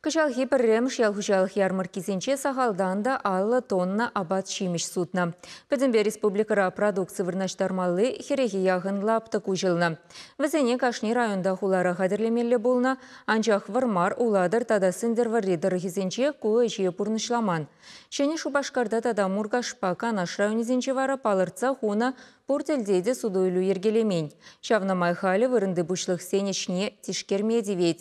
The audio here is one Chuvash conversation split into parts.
Кӑҫалхи пӗрремӗш ял хуҫалӑх ярмӑрккисенче сахалтан та 50 тонна апат-ҫимӗҫ сутнӑ. Пӗтӗмпе республикӑра продукци вырнаҫтармалли хӗрӗхе яхӑн лаптӑк уҫӑлнӑ. Вӗсене кашни районта хулара хатӗрлемелле пулнӑ, анчах Вӑрмар, Улатӑр тата Сӗнтӗрвӑрри тӑрӑхӗсенче ку ӗҫе пурнӑҫламан. Ҫӗнӗ Шупашкарта тата Муркашпа Канаш районӗсенче вара палӑртса хунӑ пур тӗлте те суту-илӳ йӗркелемен. Ҫавна май халӗ вырӑнти пуҫлӑхсен ӗҫне тишкерме тивет.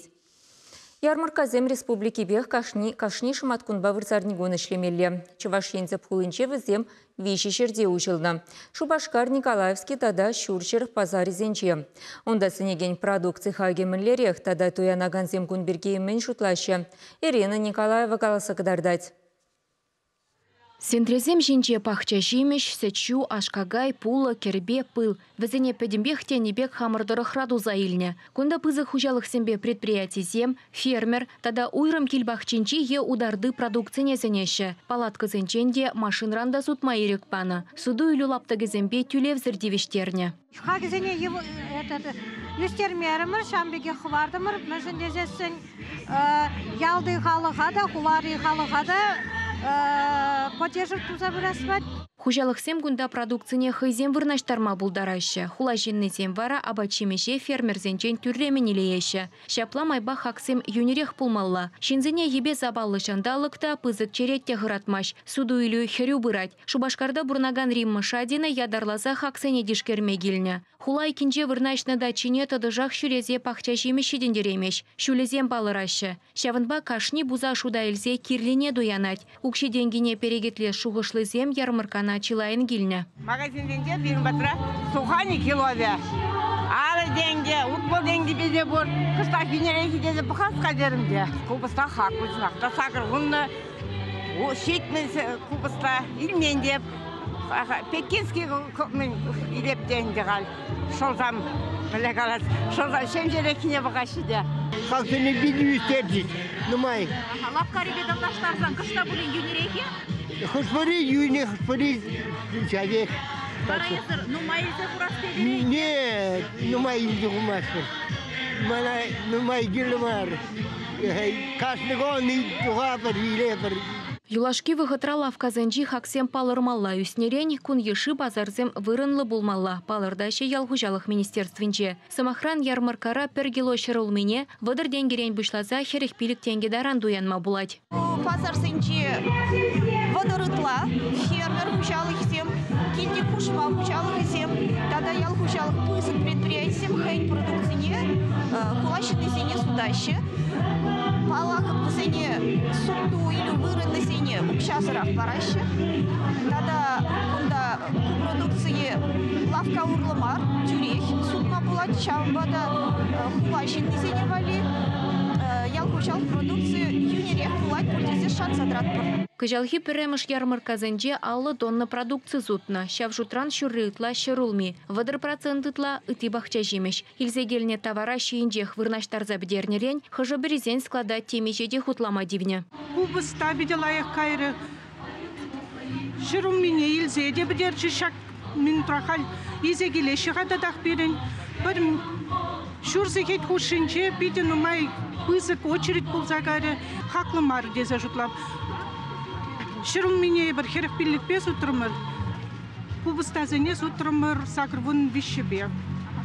Ярмӑрккасем республикипех кашни шӑматкунпа вырсарникун ӗҫлемелле. Чӑваш Ен тӗп хулинче вӗсем 3 ҫӗрте уҫӑлнӑ. Шупашкар, Николаевски тата Ҫурҫӗр пасарӗсенче. Унта сӗнекен продукци хакӗ мӗнлерех тата туянакансем кун пирки мӗн шутлаҫҫӗ? Ирина Николаева каласа кӑтартать. Сентресем ҫинче пахча ҫимӗҫ, сӗт-ҫу, аш-какай, пулӑ, кӗрпе, пыл. Вӗсене пӗтӗмпех тенӗ пек хамӑр тӑрӑхра туса илнӗ. Кунта пысӑк хуҫалӑхсемпе предприятисем, фермер тата уйрӑм кил пахчинчи е утарти продукцине сӗнеҫҫӗ. Палаткӑсенчен те, машинран та сутма ирӗк панӑ. Суту-илӳ лаптӑкӗсемпе тӳлевсӗр тивӗҫтернӗ. Хакӗсене ӳстермерӗмӗр, ҫавӑн пекех хӑвартӑмӑр. Мӗншӗн тесессӗн ялти халӑха та, хулари халӑха та поддерживать туса пырас пулать. Хуҫалӑхсем кунта продукцине хӑйсем вырнаҫтарма пултараҫҫӗ. Хула ҫыннисем вара апат-ҫимӗҫе фермерсенчен тӳрремӗн илееҫҫӗ. Ҫапла майпа хаксем йӳнӗрех пулмалла. Ҫынсене йӗпе-сапаллӑ ҫанталӑк та, пысӑк черет те хӑратмасть. Суту-илӳ хӗрӳ пырать. Шупашкарта пурӑнакан Римма Шадина ятарласа хаксене тишкерме килнӗ. Хула айккинче вырнаҫнӑ дачине тӑтӑшах ҫӳресе пахча ҫимӗҫ ҫитӗнтереймест. Ҫулӗсем палӑраҫҫӗ. Ҫавӑнпа кашни пуса шута илсе кирлине туянать. Укҫи-тенкине перекетлес шухӑшлисем ярмӑрккана чылайӑн килнӗ. Магазинсенче пирӗн патра сухани киловӗ 50 тенкӗ, 60 тенкӗпе те пур. Кӑштах йӳнӗрех тесе пӑхас-ха терӗм те. Купӑста хаклӑ чӑнах та 80 70 купӑста илмен те. Пекинский илеп те ӗнтӗ халь. Шӑлсам, мӗнле калас, шӑлсам ҫемҫереххине пӑхаҫҫӗ те. Хаксене питӗ ӳстерчӗҫ нумай. Лавккарипе танлаштарсан кӑшта пулин йӳнӗрех-и? Хӑш-пӗри йӳнӗ, хӑш-пӗри ҫавех. Вара эсӗр нумай илсе хурас тетӗр-и? Нет, нумай илсе хумастпӑр. Мана нумай кирлӗ мар. Кашни кун тухатпӑр, илетпӗр. Юлашки вӑхӑтра лавккасенчи хаксем палӑрмалла ӳснӗрен кун йышши пасарсем вырӑнлӑ пулмалла, палӑртаҫҫӗ ял хуҫалӑх министерствинче. Сӑмахран, ярмӑрккара пӗр кило ҫӗрулмине 30 тенкӗрен пуҫласа 45 тенкӗ таран туянма пулать. Пасарсенче 30 ытла фермер хуҫалӑхӗсем, килти хушма хуҫалӑхӗсем тата ял хуҫалӑх пысӑк предприятисем хӑйӗн продукцине хула ҫыннисене сутаҫҫӗ. Паллах, вӗсене суту-илӳ вырӑнӗсене укҫасӑрах параҫҫӗ. Тата кунта ку продукцие лавкка урлӑ мар, тӳрех сутма пулать. Ҫавӑнпа та хула ҫыннисене валли ял хуҫалӑх продукцийӗ йӳнӗрех пулать пуль тесе шанса тӑратпӑр. Кӑҫалхи пӗрремӗш ярмӑрккасенче 50 тонна продукци сутнӑ. Ҫав шутран ҫурри ытла ҫӗрулми, 30% ытла ытти пахча ҫимӗҫ. Илсе килнӗ тавара ҫийӗнчех вырнаҫтарса пӗтернӗрен хӑшӗ-пӗрисен склада темиҫе те хутлама тивнӗ. Купӑста питӗ лайӑх кайрӗ. Ҫӗрулмине илсе те пӗтерчӗ ҫак минутра халь илсе килеҫҫӗ-ха татах пирӗн. Пӗр ҫур сехет хушшинче питӗ нумай пысӑк очередь пулса кайрӗ. Хаклӑ мар тесе шутлап. Ҫӗрулмине эпир 45-пе сутрӑмӑр. Купӑстасене сутрӑмӑр 83-пе.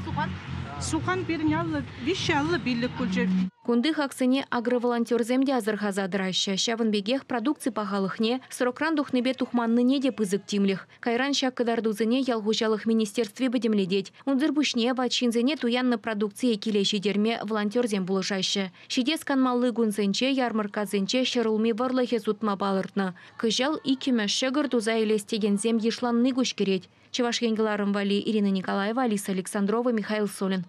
Сухан? Сухан пирӗн 355 пулчӗ. Кунти хаксене агроволонтерсем те асӑрхаса тӑраҫҫӗ. Ҫавӑн пекех продукци пахалӑхне, срокран тухнипе тухманнине те пысӑк тимлӗх. Кайран ҫак кӑтартусене ял хуҫалӑх министерстви пӗтӗмлетет. Унсӑр пуҫне ват ҫынсене туяннӑ продукцие киле ҫитерме волонтерсем пулӑшаҫҫӗ. Ҫитес канмалли кунсенче ярмӑрккасенче ҫӗрулми вӑрлӑхӗ сутма палӑртнӑ. Кӑҫал иккӗмӗш ҫӑкӑр туса илес текенсем йышланни куҫ кӗрет. Чӑваш Ен кӑларӑм валли Ирина Николаева, Алиса Александрова, Михаил Солин.